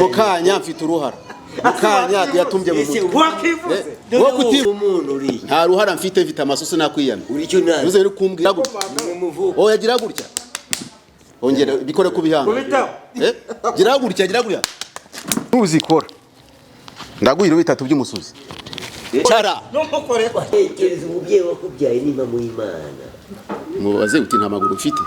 Mukanya mfite uruhara, mukanya yatumbye mu Ese mutwe. Wakivuze. Wowe umuntu uri Nta ruhara mfite, mfite amasoso, nakwiyamye. Uri icyo nazi. Uze uri kumbwira gutya. Ni umuvuko. Oya, gira gutya, ongera bikore ku bihanga. Kubitaho. Eh, gira gutya, gira gutya, ntuzikora ndaguhira bitatu by'umusuzi cara. Ntumukore. Tekereza umubyeyi wakubyaye nimba mu Imana. Mubaze uti nta maguru mfite.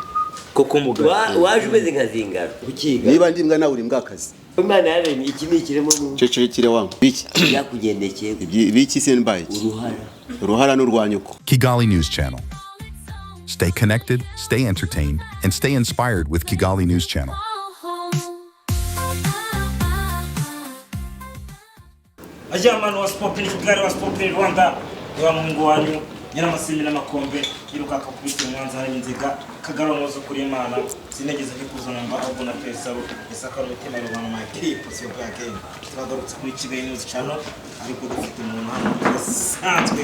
Koko mugabo. Waje umeze nka zingaro ukiga. Niba ndi imbwa, nawe uri imbwakazi. Imana yaremye iki ni ikiremwa muntu. Cecekire wangu biki. Byakugendekeye. Biki se mbaye iki? Uruhara. Uruhara n'urwanyuko. Kigali News Channel. Stay connected, stay entertained, and stay inspired with Kigali News Channel. Ajyamani wa Spopin Kigali, wa Spopin Rwanda, wa muhungu wanyu Nyiramasimi n'Amakombe yirukanka kubita umwanzi hari inziga kagara umuzo kuri Imana sinigeze mbikuzana mba ahubwo na Faisal isakara umutima rubana, my people, siyo bwa game. Turagarutse kuri Kigali News Channel, ariko dufite umuntu hano udasanzwe,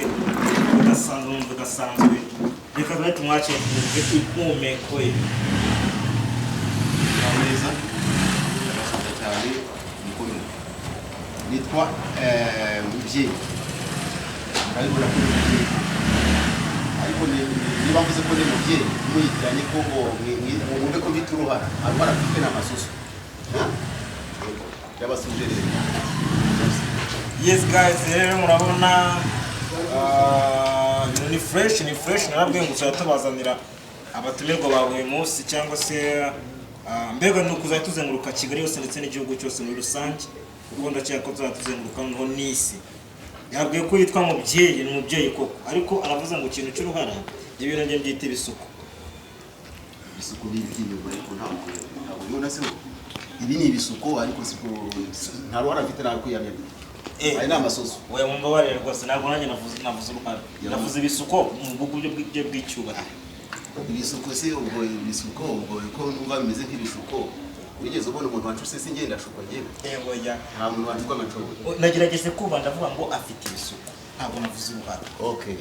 udasanzwe, umuntu udasanzwe. Reka tube tumwakire, twumve impumeko ye. Neza, ndabasuhuza cyane mukomere. Nitwa Mubyeyi, murabibona ko ndi umubyeyi, ariko niba mvuze ko ndi mubyeyi muyitiranye ko ngo mwumve ko mfite uruhara, nta ruhara mfite, ni amasoso. Ndabasuje rero. Yes guys, rero murabona ni fresh, ni fresh. Narabwiye ngo tuzajya tubazanira abatumirwa ba buri munsi cyangwa se mbega ni ukuzajya tuzenguruka Kigali yose ndetse n'igihugu cyose muri rusange, kuko ndakeka ko tuzajya tuzenguruka noneho n'isi. Yabwiye ko yitwa Mubyeyi, ni umubyeyi koko, ariko aravuze ngo ikintu cy'uruhara, ibintu njye mbyita ibisuko. Ibisuko ni iby'inyuma, ariko ntabwo ubibona se? Ibi ni ibisuko, ariko siko nta ruhara mfite, nakwiyamya. Aya ni amasoso. Oya, mumbabarire rwose, ntabwo nanjye navuze uruhara, navuze ibisuko mu buryo bw'icyubahiro. Ibisuko se ubwo, ibisuko ubwo ko numva bimeze nk'ibishuko, wigeze ubona umuntu wancutse? Se ngenda ashukwa njyewe? Yego ya. Nta muntu wancukwa nka. Nagerageje kuba ndavuga ngo afite ibisuko, ntabwo navuze uruhara. Okay.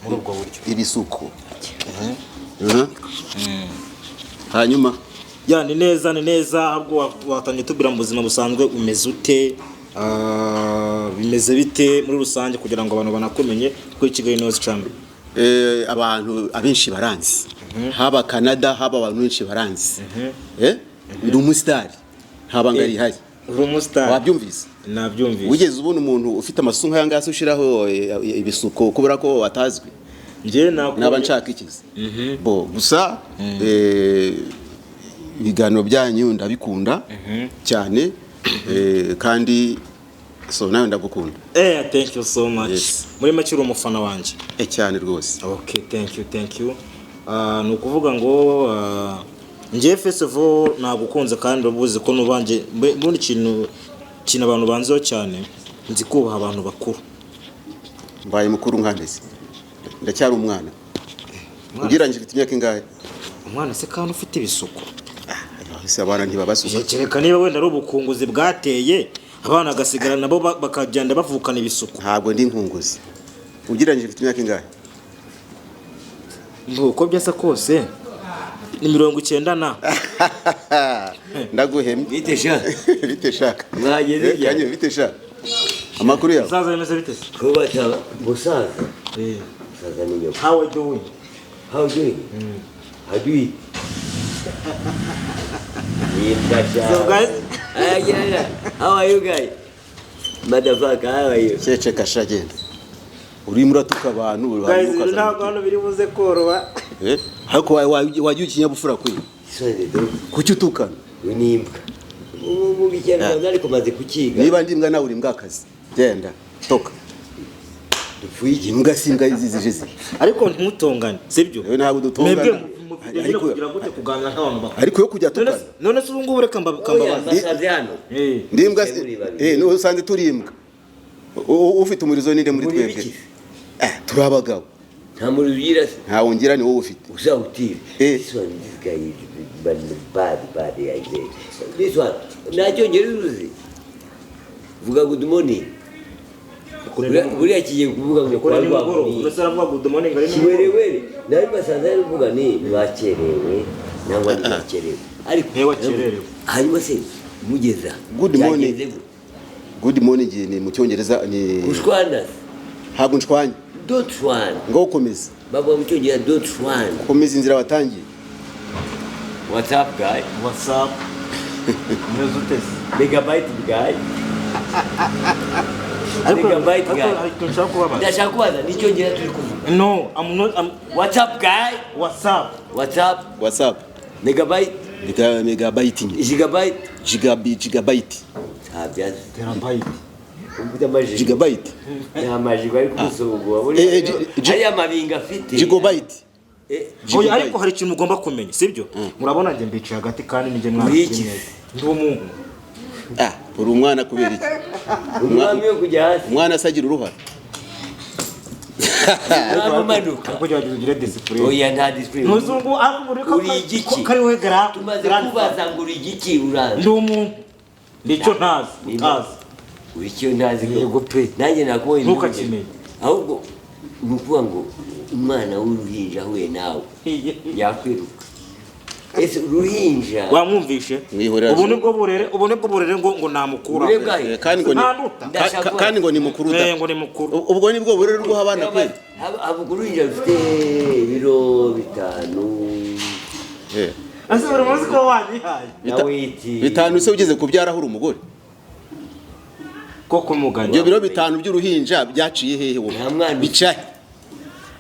Muri ubwo buryo. Ibisuko. Hanyuma Ya, ni neza, ni neza. Ahubwo watangiye tubwira mu buzima busanzwe umeze ute? Bimeze bite muri rusange kugira ngo abantu banakumenye kuri Kigali News Channel? Abantu abenshi baranzi, haba Canada, haba abantu benshi baranzi. Ndi umusitari, nta banga rihari. Uri umusitari. Wabyumvise? Nabyumvise. Wigeze ubona umuntu ufite amasu nk'aya ngaya se ushyiraho ibisuko kubera ko atazwi? Njye nako Naba nshaka ikizi bo gusa. Ibiganiro byanyu ndabikunda cyane, kandi so nawe ndagukunda. Thank you so much. Yes. Muri make uri umufana wanjye. Cyane rwose. Okay, thank you, thank you. Ni ukuvuga ngo njye first of all nagukunze, kandi urabuzi ko nubanjye ubundi ikintu abantu banziho cyane, nzi kubaha abantu bakuru. Mbaye mukuru nkandese? Ndacyari umwana. Ugereranyije ufite imyaka ingahe? Umwana se kandi ufite ibisuko? Ese abana ntibabasuka? Kereka niba wenda ari ubukunguzi bwateye abana bagasigara nabo bakagenda bavukana ibisuko. Ntabwo ndi inkunguzi. Ugereranyije ufite imyaka ingahe? Uko byasa kose ni 90 na. Ndaguhemye. Bite sha? Bite shaka? Mwageze ryari? Kanye, bite sha? Amakuru yawe? Musaza, bimeze bite se? Ko bataba musaza? Musaza ni nyoko. How are you doing? How you doing? How do you eat? Yitwa sha. So guys- Yeah. How are you guys? Motherfucker, how are you? Ceceka sha, genda, urimo uratuka abantu. Guys, Hanyuma ukazana ntabwo hano biri buze koroha. Ariko wagira ikinyabupfura kwe. This one is the dog. Kuki utukana? Uyu ni imbwa. Mu Kinyarwanda ariko maze kukiga. Niba ndi imbwa, nawe uri imbwakazi, genda toka. Dupfuye iki? Imbwa si imbwa zije zi Ariko ntimutongane, sibyo? Yewe, ntabwo dutongana. Mwebwe kugira gute kuganira nk'abantu bakuru? Ariko yo kujya tukana. None se ubu ngubu reka Oya, mbabaze. mbasanze hano. Ndi imbwa. Muri babiri. Niba usanze turi imbwa, ufite umurizo ninde muri Muri twebwe? biki? Turi abagabo. Nta muriro ugira se? Ntawo ngira, ni wowe ufite. Uzawutira. This one, this guy is bad, bad, bad idea. This one, nta cyongereza uzi? Vuga good morning. Buriya kigiye kuvuga ngo Kuri kwa nimugoroba. Rwabugili. Ndetse aravuga good morning ari nimugoroba. Kiwerewere nari basanze ari kuvuga ni bakerewe nangwa ntibakerewe, ariko Niwe wakererewe. Hanyuma se Mugeza. Good morning. Byageze gute? Good morning ni mu Cyongereza ni Ushwana. Ntabwo nshwanye. Don't shwana. Ngo ukomeze. Bavuga mu Cyongereza don't shwana. Komeza inzira watangiye. What's up, guy? What's up? Umeze ute se? Megabyte guy. Ariko Megabyte ariko guy. hari ikintu nshaka kubabaza. Ndashaka kubaza ni Icyongereza turi kuvuga. No, I'm not, I'm What's up, guy? What's up? What's up? What's up? Megabyte, Megabyte nyine. gigabyte. Gigabyte. Ntabyazi. Terabyte. Ufite amajigo. Gigabyte. Ni amajigo ari kumusogwa. Ariya mabinga afite. Gigabyte. Eh, Oya, Gigabyte. ariko hari ikintu mugomba kumenya, sibyo? Murabona njye mbicaye hagati kandi ninjye mwana Uri iki? neza. Ndi umuntu. Ah, uri umwana kubera iki? Umwami wo kujya hasi. Umwana asagira uruhara. Umwami umanuka. Ariko gerageza ugire discipline. Oya, nta discipline. Muzungu ariko Uri igiki? kari we gara. Tumaze kubaza ngo uri igiki, uranze. Ndi umuntu. Nicyo ntazi, utazi. Uri icyo ntazi ko. Yego pe. Nanjye nakubonye. Ntukakimenye. Ahubwo ni ukuvuga ngo umwana w'uruhinja ahuye nawe yakwiruka. Ese uruhinja Wamwumvishe? Mwihorera. Ubu nibwo burere, ubu nibwo burere ngo namukura. Uburere bwahe? Kandi ngo ni Ntanduta. kandi ngo ni mukuru da. Ngo ni mukuru. Ubwo nibwo burere rw'aho abana kweli. Avuga uruhinja rufite ibiro 5. Ese buri munsi ko wanyihaye? Na witi. 5 se ugeze kubyara aho umugore? Koko mugani. Ibyo biro 5 by'uruhinja byaciye hehe wowe? Nta mwana. Bicaye.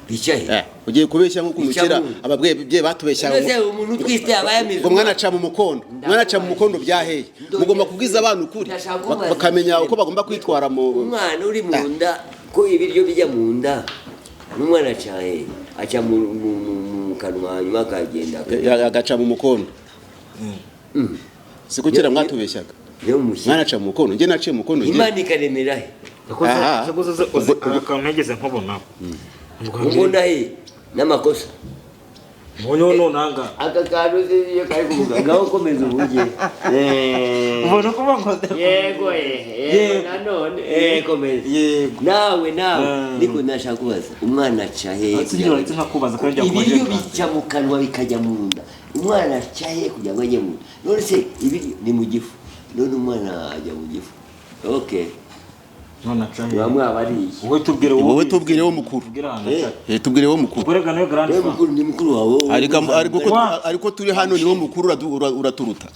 Bicaye. Ugiye kubeshya nko kumukira Bica mu- ababyeyi batubeshya Mbese umuntu utwite aba yamize ngo mwana aca mu mukondo, mwana aca mu mukondo byaheye. Mugomba kubwiza abana ukuri Ndashaka kubaza. bakamenya uko bagomba kwitwara mu umwana uri mu nda, ko ibiryo bijya mu nda n'umwana aca he? Aca mu kanwa hanyuma akagenda agaca mu mukondo. Siko kera mwatubeshyaga. Niyo mushyira. Mwana aca mu mukondo, njye naciye mu mukondo njye. Imana ikaremera he? Aha. Yakoze uzi akantu ntigeze nkubona. Ubona he? N'amakosa. Mbonye nonanga. Aka kantu iyo kari kuvuga ngaho komeza uvuge. Ubona ko bankoze. Yego yego nanone komeza. Yego. Nawe niko ndashaka kubaza umwana aca he? Singira ndetse nkakubaza kandi njya kubaza. Ibiryo bica mu kanwa bikajya mu nda. Umwana aca he kugira ngo ajye mu nda? None se ibiryo ni mu gifu. None umwana ajya mu gifu. Okay. None aca he? Bamwe abariye. Wowe tubwire wowe. Wowe tubwire wo mukuru. Tubwire wo mukuru. Urega nawe grand Wewe mukuru ni mukuru wawe. Ariko turi hano ni wo mukuru uraturuta.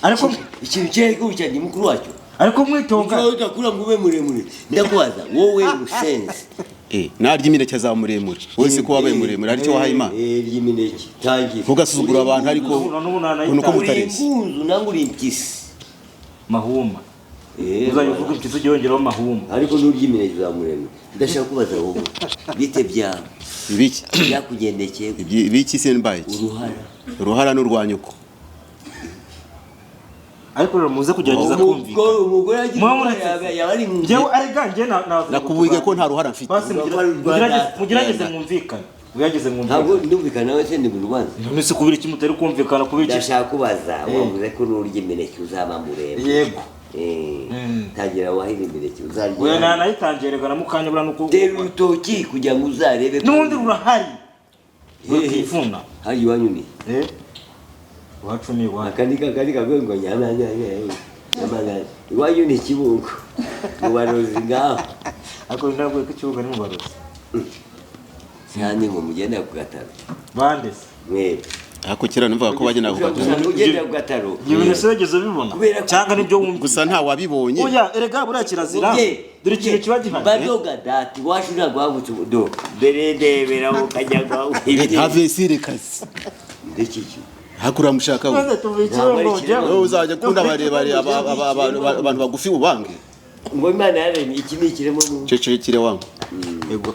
Ariko ikintu cyari kucya ni mukuru wacyo. Ariko mwitonga. Wowe utakura ngo ube muremure. Ndakubaza wowe musenzi. Narya imineke azaba muremure. Wowe se ko wabaye muremure aricyo wahaye Imana. Ry'imineke tangira. Ntugasuzugura abantu ariko unuko mutarezi. Uri nanguri uri impyisi. Mahuma. Uzajya uvuga impyisi ujye wongeraho mahuma. Ariko nurya imineke uzaba muremure. Ndashaka kubaza wowe bite byawe? Ibiki? Byakugendekeye. Ibiki se mbaye iki? Uruhara. Uruhara n'urwanyuko. Ariko rero muze kugerageza kumvikana. Umugore agira yaba ari mu Njyewe arega njye nakubwiye ko nta ruhara mfite. Basi mugerageze mwumvikane. Mugerageze mwumvikane. Ntabwo ndumvikana nawe se ndi mu rubanza. None se kubira iki mutari kumvikana kubira iki? Ndashaka kubaza wavuze ko nurya imineke uzaba muremure. Yego. Tangira wahira imineke uzarya. Oya nanayitangiye rega na mukanya bura nuko. Tera urutoki kugira ngo uzarebe. N'ubundi rurahari. Rukivuna. Hari iwanyu ni? Iwacu ni iwacu. Akandi kakandi kavuga ngo nyama nyama nyama. Iwanyu ni Kibungo. Mu barozi ngaho. Ariko ntabwo ko Kibungo ni mu barozi. Cyane ngo mugenda ku gataro. Bande se? Mwebwe. Ariko kera numvaga ko bagenda ku gataro. Ugenda ku gataro. Ibyo bintu se wigeze ubibona? Cyangwa nibyo wumva. Gusa nta wabibonye. Oya erega buriya kirazira. Dore ikintu kiba gihari. Badoga dati wacu ntabwo wabutse do. Dore ndebera ukajya kwa. Have sire kazi. Ndikiki. Hakura mushaka we. Wowe uzajya kunda barebare abantu bagufi ubange. Ngo Imana yaremye iki ni ikiremo mu. Cecekire wangu. Yego.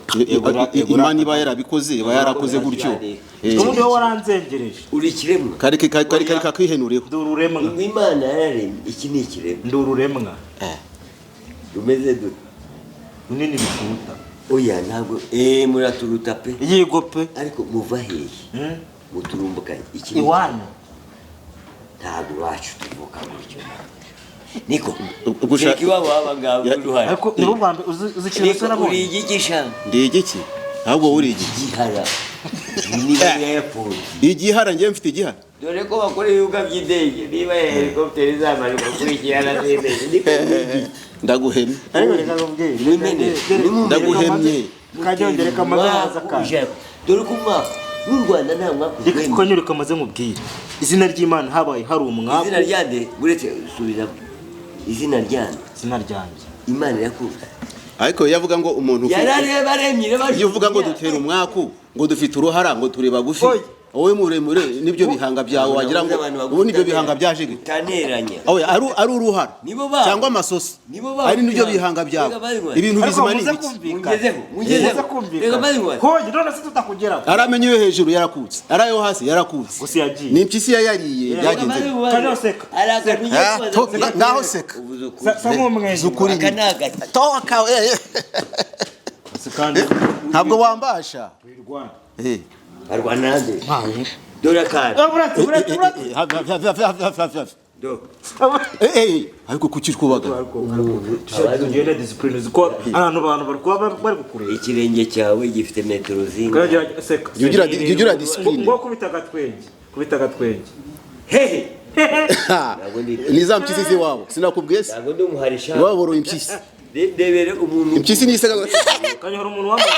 Imana iba yarabikoze, iba yarakoze gutyo. Ubundi wowe waranzengereje. Uri ikiremwa. Kari kari kari kakwihenureho. Ndi ururemwa. Ngo Imana yaremye iki ni ikiremwa. Ndi ururemwa. Rumeze dute? Runini bikuruta. Oya ntabwo muraturuta pe. Yego pe. Ariko muva hehe? Muturumbukanye iki iwanyu. Ntabwo iwacu tuvuka gutyo. Niko gushaka iwabo abangabo uruhara. Ariko nibo bambe uzi ikintu se nabonye. Uri igigisha. Ndi igiki? Ahubwo uri igiki. Igihara. Ni airport. Igihara ngiye mfite igihara. Dore ko bakora ibibuga by'indege, niba helicopter izamanuka kurikirana z'indege, niko mwigiye. Ndaguhemye. Ariko reka nkubwire. Mwimene, nimumene. Ndaguhemye. Kajyongere kamaze haza kandi. Ijana. Dore ko umwaka n'u Rwanda nta mwaka Reka ugwemye. kanyure kamaze nkubwire. Izina ry'Imana habaye hari umwaku. Izina ryande, uretse subiramo. Izina ryande. Izina ryanjye. Imana irakuzi. Ariko iyo avuga ngo umuntu ufite Yararebaremye. Iyo uvuga ngo dutera umwaku, ngo dufite uruhara, ngo turi bagufi, Oya. Wowe muremure nibyo bihanga byawe wagira ngo ubu nibyo bihanga byaje gute? Utaneranya. Oya, ari uruhara Nibo babo. Cyangwa amasosi Nibo babo. ari nibyo bihanga byawe. Reka bari Ibintu Ariko bizima ni muze ibiki? kumvikana. Mungezeho, mungezeho. Muze kumvikana. Reka bari ngo- Hoye, none se tutakugeraho. Aramenye iyo hejuru yarakutse, ari ayo hasi yarakutse. Gusa yagiye. Ni impyisi yayariye, byagenze bite? Kanyo seka. Ah, ngaho seka. Sa nk'umwenyura. Zukuri. Aka ni agati. Toka eh. Kandi Ntabwo wambasha. wirwana. Eh. Arwana nande? Dore akantu. Uretse, uretse, uretse. Hafi, hafi, hafi, hafi, hafi, hafi, hafi. Do. Eh, eh, ariko kuki twubagana? Tugende discipline ziko ahantu abantu bari kuba bari kukureba. Ikirenge cyawe gifite metero zingahe? Kajya seka. Jya ugira discipline. Ngo kubita agatwenge. Kubita agatwenge. Hehe. Ha, Ntabwo ndi- ni za mpyisi z'iwabo, sinakubwiye se? Ntabwo ndi umuharisha. Iwabo boroye impyisi. Ndebere umuntu. Impyisi ni isega. Kanya hari umuntu wambaye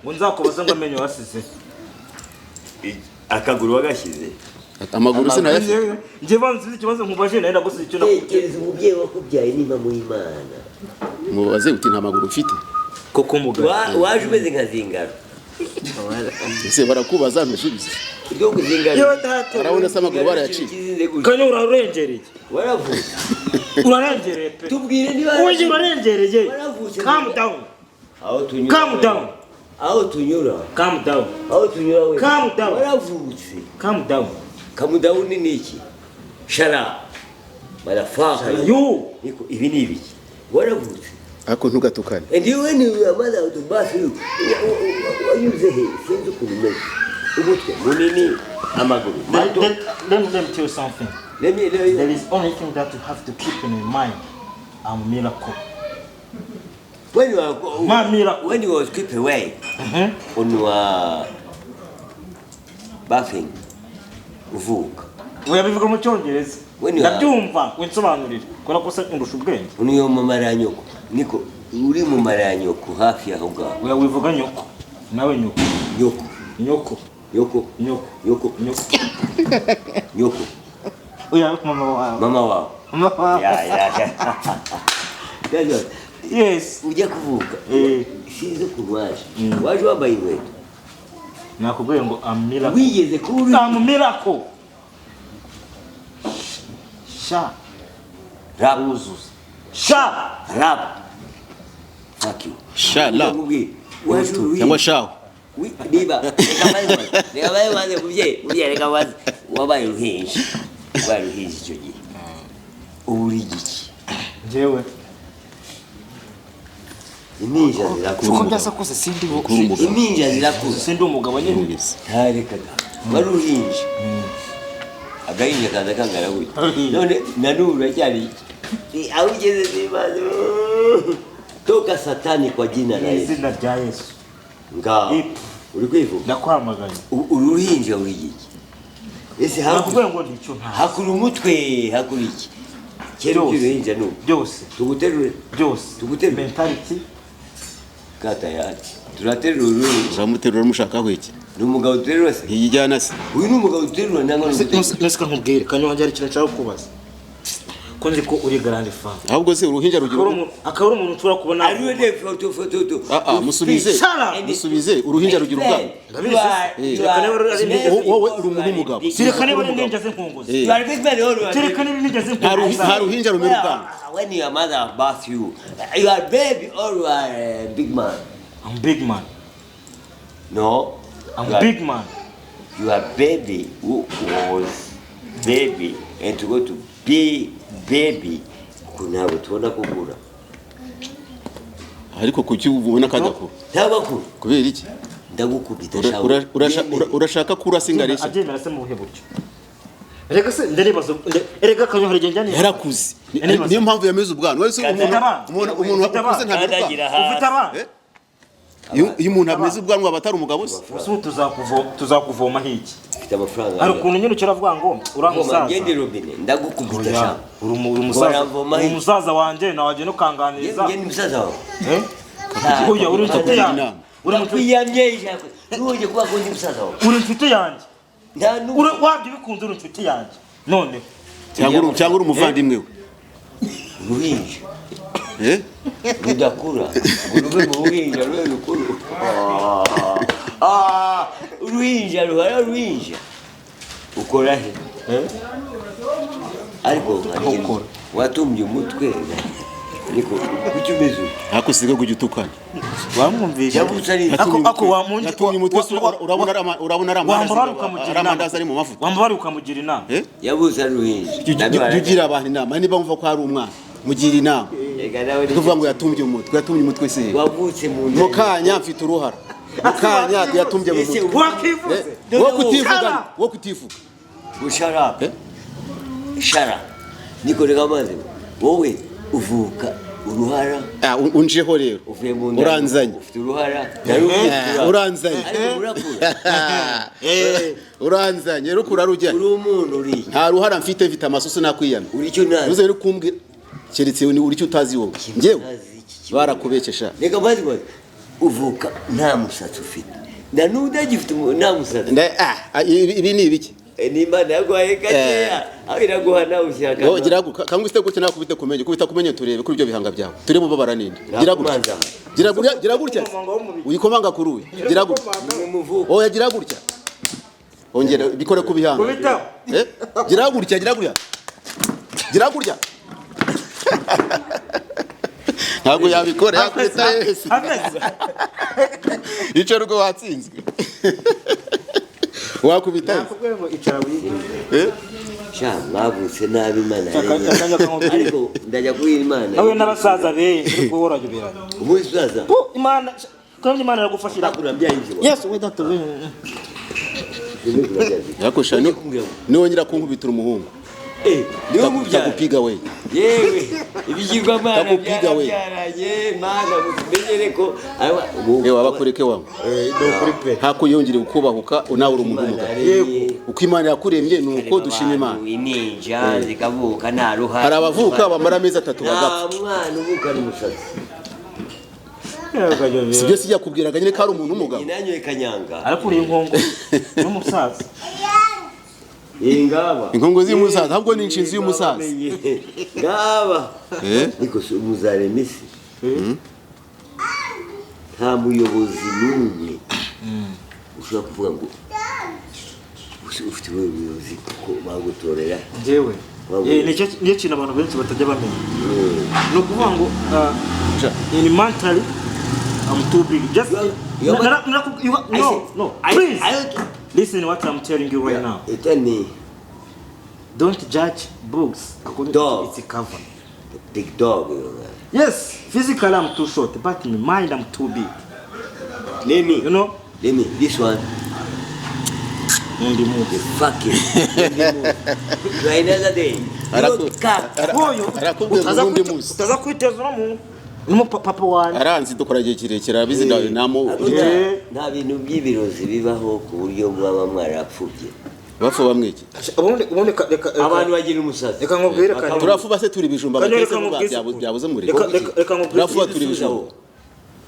ngo nzakubaze ngo amenyo wasize. Akaguru wagashyize. Amaguru sinayafite. Njye banze ikibazo nkubaje nawe ndagusize icyo nakubwiye. Tekereza umubyeyi wakubyaye niba mu Imana. Mubaze uti nta maguru mfite. Koko mugabo. Waje umeze nka zingaro. Ese barakubaza ntusubize? Ibyo kuzingaro. Yewe data. Arabona se amaguru barayaciye. Kanya urarengereye. Waravutse. Urarengereye pe. Tubwire niba Oye urarengereye. Waravutse. Calm down. Aho tunyura. Calm down. Aho tunyura. Calm down. Aho tunyura we. Calm down. Waravutse. Calm down. Kamudawuni ni iki? Shara. Motherfucker. You. Niko ibi ni ibiki? Waravutse. Ariko ntugatukane. And you when you are mother to birth you, wanyuze he? Sinzi ukuntu umeze. Umutwe munini, amaguru mato. Let me tell you something. Let me There is only thing that you have to keep in your mind. I'm miracle. When you are Ma miracle. When you was keep away on your bathing, uvuka. Oya bivuga mu Cyongereza. When you are- Ndabyumva winsobanurire. Kubera ko se undusha ubwenge. Uniyo mu mara ya nyoko. Niko uri mu mara ya nyoko hafi aho ngaho. Oya wivuga nyoko. Nawe nyoko. Nyoko. Nyoko. Nyoko. Nyoko. Nyoko. Nyoko. Nyoko. Oya mama wawe. Mama wawe. Mama wawe. Ya ya ya. That's all. Yes. Ujya kuvuka. Eh. Sinzi ukuntu waje. Waje wambaye inkweto. Nakubwiye ngo I'm miracle. Wigeze kuba uri I'm miracle. Sha. Rap. Wuzuza. Sha. Rap. Fuck you. Sha la. Ndakubwira. Waje uri Cyangwa shaho. Niba reka mbaze, reka mbaze maze mubyeyi, mubyeyi reka mbaze. Wabaye uruhinja. Wabaye uruhinja icyo gihe. Ubu uri igiki? Njyewe. Impinja zirakura. Uko byasa kose sindi Kuri umugabo. Impinja zirakura. Sindi umugabo nyine. Ntareka da. Wari uruhinja. Agahinja kaza kangana gutya. None na n'ubu uracyari iki? Aho ugeze nibaze. Toka satani kwa jina la Mu Yesu. izina rya Yesu. Ngaho. Ipu. Uri kwivuga? Ndakwamaganye. Uri uruhinja uri igiki? Ese Nakubwiye hakura ngo nicyo nta. hakura umutwe, hakura iki? Kera Byose. ukiri uruhinja n'ubu. Byose. Tuguterure. Byose. Tuguterure. Mentality. Katayari. Turaterura uruhinja. Uzamuterura umushakaho iki? Ni umugabo duterura se? Ntiyijyana se. Uyu ni umugabo duterura nangwa ni umuterura? Nese nkubwire kanyo wanjye hari ikintu nshaka kukubaza. Ko nzi ko uri grande fan. Ahubwo se uruhinja rugira Akaba ari umuntu ushobora kubona. Ari we de foto foto to. Ah ah, musubize. Shut up! Musubize, uruhinja rugira ubwanwa. Kereka niba ari ninja. Wowe uri umuntu w'umugabo. Kereka niba ari ninja z'inkunguzi. Eh. You are big man or you are Kereka niba ninja Nta z'inkunguzi. nta ruhinja rumera ubwanwa. When your mother birth you, you are baby or you are a big man? I'm big man. No. I'm You are- big man. You are baby who was baby and to go to be baby. Kuko ntabwo tubona kugura. Ariko kuki ubona kadakura? Ntabwo Kubera iki? ndagukubita Ura- shawe. Urashaka kurasa ingarisha? Abyemera se mu buhe buryo? Erega se ndaribaza erega kanyo hari igihe njya Yarakuze. Niyo mpamvu yameze ubwanwa. Wese umuntu abana. umuntu umuntu Ufite abana. ukuze ntamera ubwanwa. Kandagira hasi. Ufite abana? Eh? Iyo umuntu ameze ubwanwa aba atari umugabo se? Ubu tuzakuvomaho iki? Ufite amafaranga. Hari ukuntu nyine ukiravuga ngo uriya musaza. Ngende robine ndagukubita sha. Uri umusaza. Uri umusaza wanjye nawe wagenda ukanganiriza. Ngende umusaza wawe. Eh? Oya, uri inshuti yanjye. Uri kwiyamye ijambo. Nuje kuba kundi musaza wawe. Uri inshuti yanjye. Uri wabyo bikunze uri inshuti yanjye. None cyangwa uri umuvandimwe we. Uruhinja. Eh? Rudakura. Uruve mu ruhinja rube rukuru. Uruhinja ruhara uruhinja. Ukora he? Ariko watumbye umutwe. Ariko kuki umeze utyo? Ntako siga kujya utukana. Wamwumvishe. Ako wamungi umutwe urabona ari amandazi ari mu mavuta. Wambara ukamugira inama. Yabuze ari uruhinja. Jya ugira abantu inama niba wumva ko ari umwana mugira inama. Tuvuga ngo yatumbye umutwe, yatumbye umutwe se. Wavutse mu nda. Mukanya mfite uruhara. Mukanya yatumbye mu mutwe. Wakivuze. Wo kutivuga, wo kutivuga. Gushara. Shara. Niko rega maze. Wowe uvuka uruhara. Unjeho rero. Uvuye mu nda. Uranzanye. Ufite uruhara. Uranzanye. Uranzanye rukura rujya. Uri umuntu uri. Nta ruhara mfite mfite amasoso nakwiyamye. Uri cyo nazi. Uze rero kumbwira keretse uri cyo utazi wowe. Njyewe barakubekesha. Reka maze uvuka nta musatsi ufite. Na n'udagifite nta musatsi. Ibi ni ibiki? Ni Imana yaguhaye gakeya aho iraguha nawe ushyaka. Ngo gira kangwa iste gutya nakubite kumenye kubita kumenye turebe kuri ibyo bihanga byawe. Turebe ubabara ninde. Gira gutya. Gira gutya, gira gutya. Uyikomanga kuri uyu. Gira gutya. Oya gira gutya. Ongera bikore ku bihanga. Kubita. Gira gutya, gira gutya. Gira gutya. Ntabwo yabikora yakubita yese. Ico rugo watsinzwe. Wakubita. Nakubwiye ngo icara wige. Sha mwavutse nabi Imana. Ariko ndajya kuhira Imana. Nawe n'abasaza benshi ariko worajuberanye. Umusaza. Imana kandi Imana iragufashira. Yes, we don't. Yakosha niwongera kunkubitira umuhungu. Niwe mubyara. Ndakupiga we. Yewe ibigirwamana Ndakupiga we. byaraye Mana mumenyere ko ewe abakureke wangu. Ni ukuri pe. Hakuyongere ukubahuka nawe uri umuntu w'umugabo. Uko Imana yakuremye ni uko dushima Imana. Ininja zikavuka nta ruhara. Hari abavuka bamara amezi 3 bagapfa. Nta mwana uvukana umusatsi. Sibyo sijya kubwiraga nyine ko ari umuntu w'umugabo. Inanyoye kanyanga. Ariko uri inkongo n'umusaza. Ingaba. Inkongo z'umusaza ahubwo ni inshinzi y'umusaza. Ngaba. Niko umuzare misi. Nta muyobozi n'umwe ushobora kuvuga ngo ufite ubuyobozi kuko bagutorera. Njyewe. Nicyo kintu abantu benshi batajya bamenya. Ni ukuvuga ngo in mentally I'm too big. Just no. Please. Listen what I'm telling you right now. Tell me. Don't judge books according to its cover. The big dog. Yes, physically I'm too short, but in mind I'm too big. Let me. You know? Let me. This one. Only move. The fucking. Try another day. Utazakwiteza no mu papa wanjye. Aranzi dukora gihe kirekire abizi namo. Nta bintu by'ibirozi bibaho ku buryo mwaba mwarapfubye. Bafu bamwiki. Ubundi reka abantu bagira umusazi. Reka nkubwire kandi. Turafuba se turi ibijumba batetse byabuze muri. Reka nkubwire. Turafuba turi ibijumba.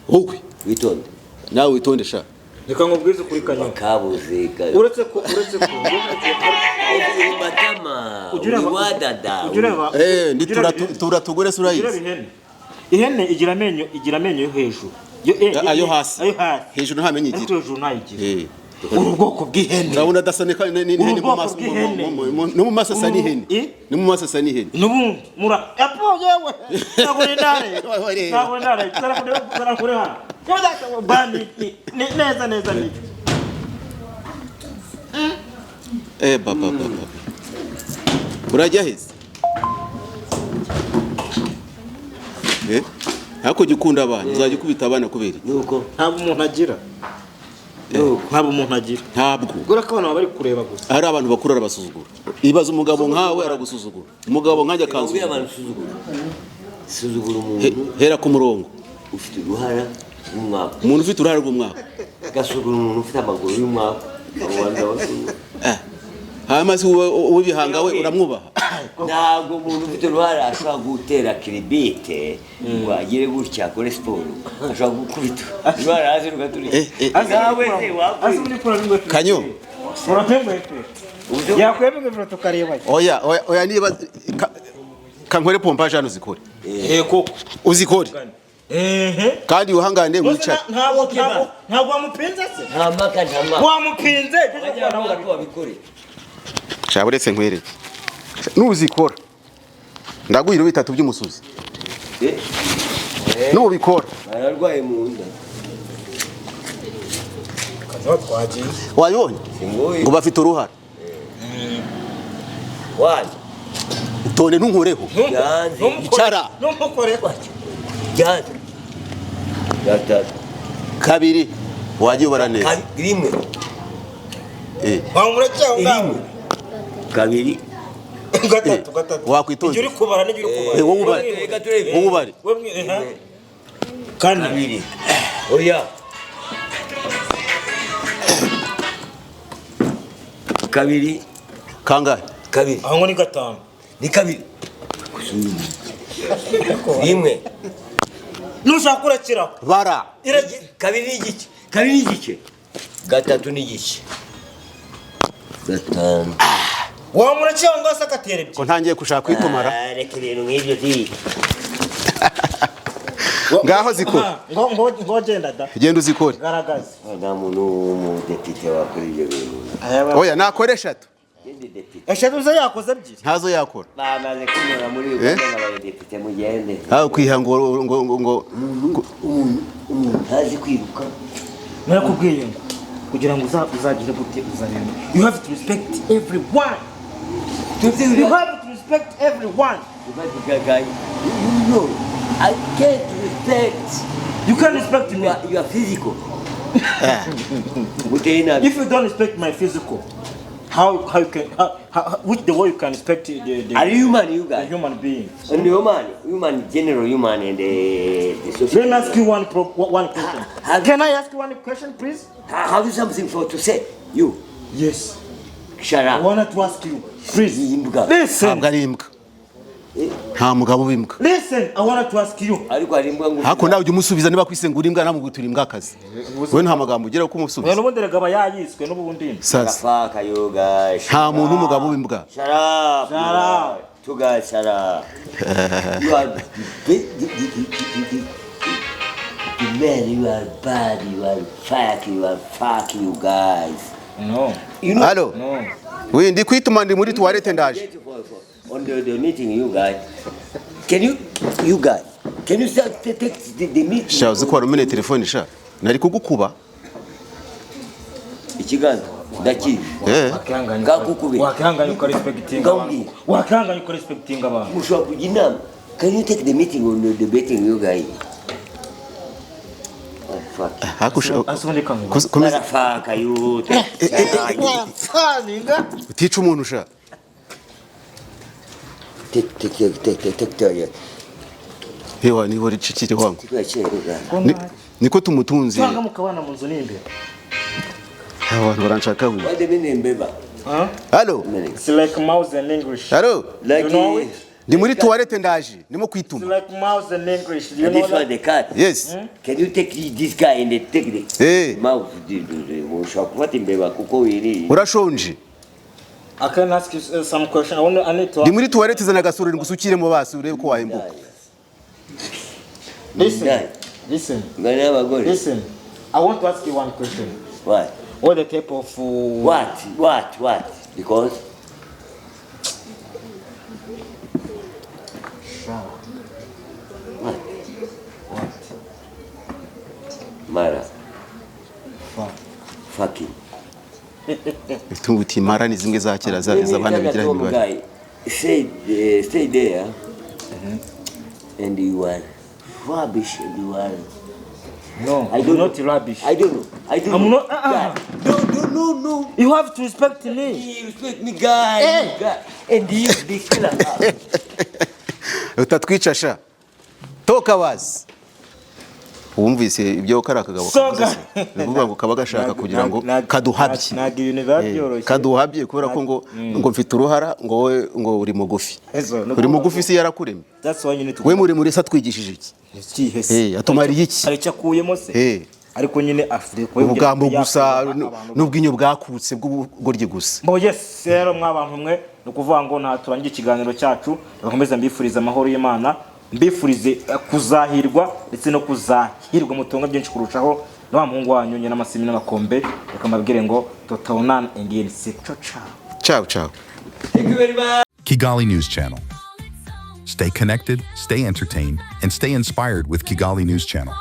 Wowe witonde. Nawe witonde sha. Reka nkubwire kuri kanyanga. Kabuze. Uretse ko matama. Uri wadada. Ndi turatugore surayizi. Ihene igira amenyo yo hejuru. Ayo hasi. Hejuru nta menyo igira. Ariko hejuru ntayigira. Uru bwoko bw'ihene. Urabona adasane n'ihene mu maso. No mu maso asa n'ihene. No mu maso asa n'ihene. N'ubundi mura apo yewe. Ntabwo ndare. Ntabwo ndare. Tarakure hano. Bani ni neza neza ni. Baba baba. Urajya heza. Hako gikunda abana uzajya ukubita abana kubera nuko ntabwo umuntu agira. Ntabwo umuntu agira. Ntabwo. Gura ko abantu bari kureba gusa. Hari abantu bakuru arabasuzugura. Ibaza umugabo nkawe aragusuzugura. Umugabo nkanjye akansuzugura. Abantu usuzugura. Suzugura umuntu. Hera ku murongo. Ufite uruhara rw'umwaka. Umuntu ufite uruhara rw'umwaka. Gasuzugura umuntu ufite amaguru y'umwaka. Abo bantu basuzugura. Hanyuma se uw'ibihanga we uramwubaha? Ntabwo umuntu ufite uruhara ashobora gutera kiribite ngo agire gutya, akore siporo, ashobora gukubita uruhara hasi rugaturika. Nawe se wakwiye? Kanyo. Yakwemba ingofero tukareba. Oya, oya, oya, niba kankore pompage hano, uzikore. Eh, koko. Uzikore. Ehe. Kandi wihangane, wicare. Ntabwo wamupinze se? Nta mpaka, nta mpaka. Wamupinze. Abanyamahanga babikore. Shaka, uretse nkwereke, nuzikora ndaguha ibiro 3 by'umusuzi. Nubikora. Bararwaye mu nda. Twagiye. Wabibonye? Singoye. Ngo bafite uruhara. Wani. Tone, ntunkoreho. Yanze. Icara. Ntumukore. Yanze. Gatatu. Kabiri, wagiye ubara neza. Rimwe. Wamureke aho ngaho. Rimwe, kabiri. Gatatu, gatatu. Wakwitonze. Ibyo uri kubara n'ibyo uri kubara. Wowe ubare. Reka turebe. Wowe ubare. Wowe ehe. Kane. Kabiri, oya, kabiri. Kangahe? Kabiri. Aho ngo ni gatanu. Ni kabiri, rimwe. Nushaka urakiraho. Bara. Kabiri n'igice, kabiri n'igice, gatatu n'igice, gatanu. Wamureke aho ngaho se agatera ebyiri? Ko ntangiye gushaka kwitumara. Ah, reka ibintu nk'ibyo di. Ngaho zikore. Ngo genda da. Genda uzikore. Garagaza. Nta muntu w'umudepite wakora ibyo bintu. Oya, nakora eshatu. Genda depite. Eshatu zo yakoze ebyiri. Ntazo yakora. Bamaze kunyura muri Uganda nabaye depite, mugende. Aho kwiha ngo Umuntu ntazi kwiruka. Narakubwiye ngo kugira ngo uzagire gute, uzareba, you have to respect everyone, you have to respect everyone. Guy, you know, I can't respect. You can't respect me. You are physical. Guteye nabi. If you don't respect my physical, how you can how which the way you can respect the Are you human, you the guys? human being? And human, human, general human and the social. Let me ask you one question. Can I ask you one question, please? Have you something for to say? You, Yes. shut I up. wanted to ask you, please. Imbwa. Listen. Ntabwo ari imbwa, nta mugabo w'imbwa. Listen, I wanted to ask you. Ariko hari imbwa ngufi. Ariko nawe ujya umusubiza, niba kwise ngo uri imbwa, namubwira uri imbwakazi, we nta magambo ugira ko Oya, umusubiza. n'ubundi rega aba yayiswe n'ubundi. Sasa. Fuck you guys. Nta muntu w'umugabo w'imbwa. Shut up. Shut up. You guys, shut up. You are the man, you are bad, you are fuck, you are fuck, you guys. No. You know, Halo. No. We, ndi kwituma, ndi muri toilette, ndaje. On the meeting, you guys. Can you, you guys, can you start to take the meeting? Sha, uzi ko wari umeneye telefone, sha, nari kugukuba. Ikiganza, ndakizi. Eh. Ngakukube. Wakihanganye ukarespectinga abantu. Ngambwira. Wakihanganye ukarespectinga abantu. Mushobora kujya inama. Can you take the meeting on the debating, you guys? Oh, fuck. Hakusha. Ase ubundi kankuba. Komeza. Motherfucker, you. Utica umuntu, sha. Take, take, take, take, take, take, Hewa, niho ricikire wangu. take, take, take. Niko tumutunze. Cyangwa mukabana mu nzu n'imbere. Abantu baranshaka we. What do you mean, mbeba? Halo. It's like mouse in English. Halo. Like, You know it? Ndi muri toilette, ndaje, ndimo kwituma. It's like mouse in English. Do you know This one, that? the cat. Yes. Can you take this guy and take the Eh. mouse? Ushobora gufata imbeba kuko iri. Urashonje? I can ask you some question. I need to Ndi muri toilette, zana agasorori ngusukire mu basi, urebe ko wahembuka. Listen. Listen. Ngana y'abagore. Listen. I want to ask you one question. What? What the type of What? What? What? Because what? What? Mara. Fuck. Fucking. Uti mara ni zimwe za kera z'abana bigira imibare. Guy, stay there, and you are rubbish, and you are. No, I I'm don't not know. rubbish. I don't know. I don't I'm know. not- uh-uh. Guy, no, no, no, no. You have to respect me. You respect me, guy. You guy. And you, the killer. Utatwica, sha, toka wazi. Wumvise ibyo kariya kagabo Soga. kavuze se? Ni ukuvuga ngo kaba gashaka kugira ngo kaduhabye. Ntabwo ibintu biba byoroshye. Kaduhabye kubera ko ngo mfite uruhara, ngo wowe ngo uri mugufi. Ezo, ni Uri ukuvuga mugufi ngo si yarakuremye? That's why nyine We muremure se atwigishije iki? Ikihe se? Atumariye iki? Hari icyo akuyemo se? Ariko nyine afite Ubugambo gusa n'ubwinyo bwakutse bw'ubugoryi gusa. Bo yes, rero mwabantu mwe, ni ukuvuga ngo nta turangiye ikiganiro cyacu, bakomeza mbifuriza amahoro y'Imana, mbifurize kuzahirwa ndetse no kuzahirwa mutunga byinshi kurushaho. Na wa muhungu wanyu nyina amasimi n'amakombe, reka mbabwire ngo tutaonana again, se ciao ciao. Ciao ciao. Thank you very much. Kigali News Channel. Stay connected, stay entertained, and stay inspired with Kigali News Channel.